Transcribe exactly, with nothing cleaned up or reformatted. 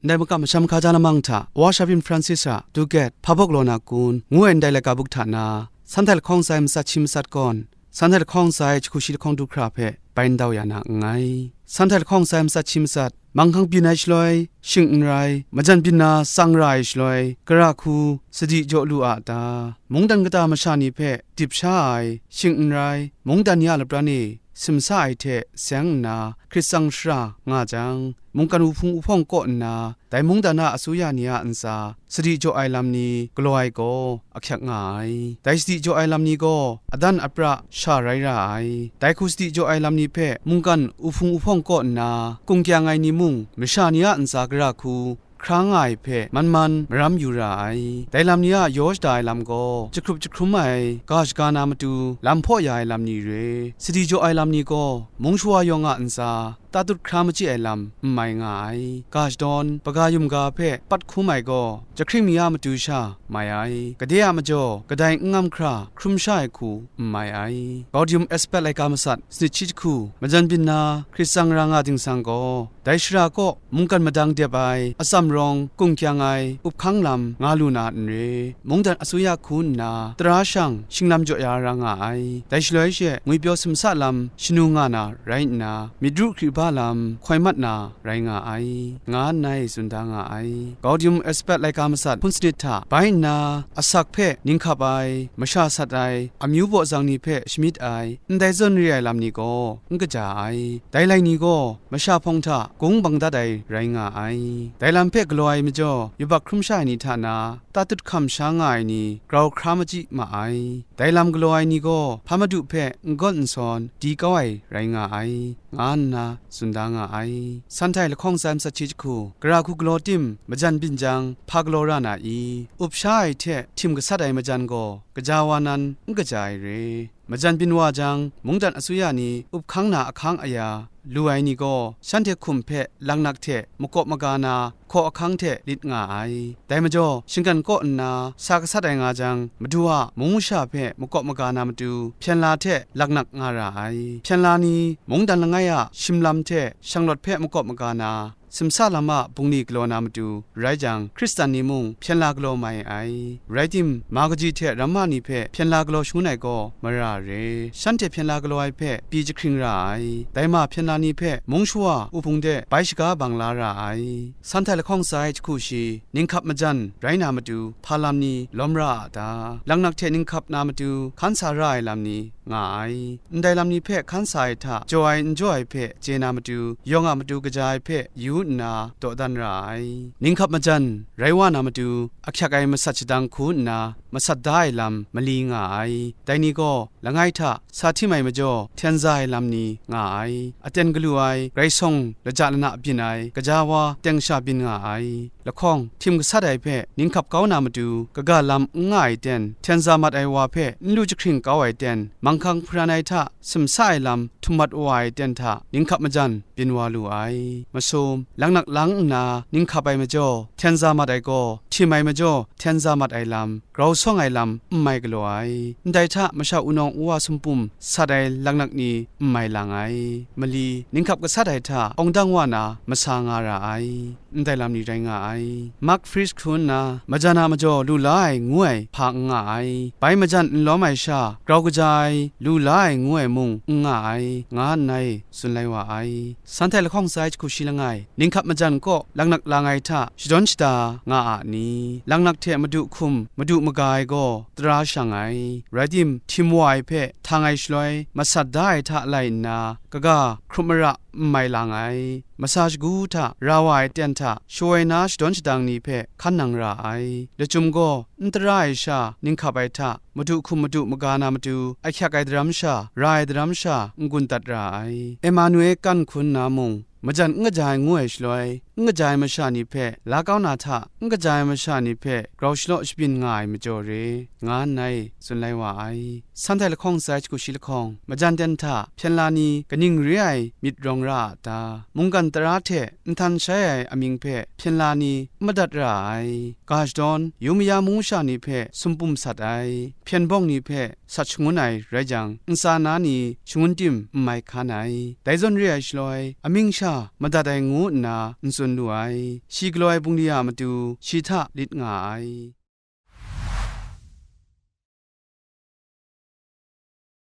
Dai makam masham hkaja lamang hta, Wa Shabyin Francis a Dugat, Hpa Bawk Law Na Kun, ngu ai ndai laika buk hta na, Sanhtai lahkawng sai matsat shi matsat kawn, Sanhtai lahkawng sai jahku shi lahkawng du hkra hpe bai ndau ya na nngai. Sanhtai lahkawng sai matsat shi matsat, manghkang byin ai shaloi, shing n rai, majan byin na tsang ra ai shaloi, gara hku sadi jaw lu a ta? Mungdan kata masha ni hpe dip sha ai, shing n rai, mungdan ni a lapran e simsa ai hte seng nna, hkrit tsang shara nga jang, mungkan wuhpung wuhpawng kaw nna, dai mungdan a asuya ni a ntsa sadi jaw ai lam ni galaw ai gaw ahkyak nga ai. Dai sadi jaw ai lam ni gaw adan apra sha rai ra ai. Dai hku sadi jaw ai lam ni hpe mungkan wuhpung wuhpawng kaw nna, kungkyang ai ni mung masha ni a ntsa gara hku hkra nga ai hpe man man maram yu ra ai. Dai lam ni a yaw shada ai lam gaw, jahkrup jahkrum ai, ga shaga na matu lam hpaw ya ai lam ni re. Sadi jaw ai lam ni gaw, mung shawa yawng a ntsa tatut hkra machyi ai lam n mai nga ai. Ga shadawn, hpaga yum ga hpe pat hkum ai gaw, jahkring mi a matu sha mai ai. Gade a majaw, kadai n ngam hkra hkrum sha ai hku n mai ai. Gaudium Espet laika masat, sanit shi jahku, majan byin na hkrit tsang ra nga dingsang gaw, dai shara kaw mungkan madang dep ai, atsam rawng kungkyang ai, up hkang lam nga lu na n re. Mungdan asuya hku nna, tara shang shinglam jaw ya ra nga ai. Dai shaloi she, ngwipyaw simsa lam shanu nga na rai nna, myit ru hkriba lam hkoi mat na rai nga ai, nga nngai tsun da nga ai. Gaudium Espet laika masat hpun sanit hta bai nna, asak hpe ninghkap ai, masha sat ai, amyu baw zang ni hpe shamyit ai, ndai zawn re ai lam ni gaw n kaja ai. Dai lai ni gaw masha hpawng hta gung bang dat ai rai nga ai. Dai lam hpe galaw ai majaw, yubak hkrum sha ai ni hta na, tatut hkam sha nga ai ni grau hkra machyi ma ai. Dai lam galaw ai ni gaw hpa madu hpe n gawn n sawn di kau ai rai nga ai, nga nna tsun da nga ai. Sanhtai lahkawng sai matsat shi jahku, gara hku galaw tim, majan byin jang, hpa galaw ra na i? Up sha ai hte htim gasat ai majan gaw, gaja wa nan n kaja ai re. Majan byin wa jang, mungdan asuya ni up hkang na ahkang aya lu ai ni gaw, shanhte hkum hpe laknak hte makawp maga na hkaw ahkang hte lit nga ai. Dai majaw, shinggan kaw nna sa gasat ai nga jang, madu a mung masha hpe makawp maga na matu, hpyen la hte laknak nga ra ai. Hpyen la ni, mungdan langai a shimlam hte shanglawt hpe makawp maga na, simsa lam a bungli galaw na matu rai jang, Hkristan ni mung hpyen la galaw mai ai. Rai tim, ma kaji hte ramma ni hpe hpyen la galaw shangun ai gaw mara re. Shanhte hpyen la galaw ai hpe pyi jahkring ra ai. Dai ma hpyen la ni hpe mung shawa wuhpung de bai shaga bang la ra ai. Sanhtai lahkawng sai jahku shi, ninghkap majan rai na matu, hpa lam ni lawm ra a ta? Laknak hte ninghkap na matu, hkan sa ra ai lam ni nga ai. Ndai lam ni hpe hkan sa ai hta jaw ai n jaw ai hpe chye na matu, yawng a matu kaja ai hpe yu nna dawdan ra ai. Ninghkap majan rai wa na matu, ahkyak ai masat shadang hku nna masat da ai lam mali nga ai. Dai ni gaw langai hta sa htim ai majaw, hten za ai lam ni nga ai. Aten galu ai, grai sawng laja lana byin ai, gaja wa teng sha byin nga ai. Lahkawng, htim gasat ai hpe ninghkap kau na matu, kaga lam n nga ai ten, hten za mat ai wa hpe n lu jahkring kau ai ten, manghkang hparan ai hta simsa ai lam htum mat wa ai ten hta ninghkap majan byin wa lu ai. Masum, laknak lang nna ninghkap ai majaw, hten za mat ai gaw, htim ai majaw, hten za mat ai lam, grau sawng ai lam n mai galaw ai. Ndai hta masha wunawng wa sumpum sat ai laknak ni n mai lang ai. Mali, ninghkap gasat ai hta awng dang wa na masa nga ra ai. Ndai lam ni rai nga ai. Mark Frisch hku nna, majan a majaw lu la ai ngu ai hpa n nga ai. Bai majan n lawm ai sha, grau kaja ai, lu la ai ngu ai mung n nga ai, nga nngai tsun lai wa ai. Sanhtai lahkawng sai jahku shi langai, ninghkap majan kaw laknak lang ai hta shadawn shada nga a ni? Laknak hte madu hkum, madu maga ai gaw tara shang ai. Rai tim, htim wa ai hpe htang ai shaloi, masat da ai hta lai nna, kaga hkrup mara n mai lang ai. Masa shagu hta ra wa ai ten hta shawoi na shadawn shadang ni hpe hkan nang ra ai. Lachyum gaw n tara ai sha ninghkap ai hta, madu hkum madu maga na matu, ahkyak ai daram sha, ra ai daram sha n-gun dat ra ai. Emmanuel kan hku nna mung, majan n kaja ai ngu ai shaloi, n kaja ai masha ni hpe la kau na hta, n kaja ai masha ni hpe grau shalaw shabyin nga ai majaw re, nga nngai tsun lai wa ai. Sanhtai lahkawng sai jahku shi lahkawng, majan ten hta hpyen la ni kaning re ai myit rawng ra a ta? Mungkan tara hte nhtan shai ai amying hpe hpyen la ni n madat ra ai. Ga shadawn, yu maya mung masha ni hpe sumpum sat ai, hpyen bawng ni hpe sat shangun ai rai jang, ntsa na ni shangun tim n mai hkan ai. Dai zawn re ai shaloi, amying sha a madat ai ngu nna n tsun lu ai. Shi galaw ai bungli a matu shi hta lit nga ai.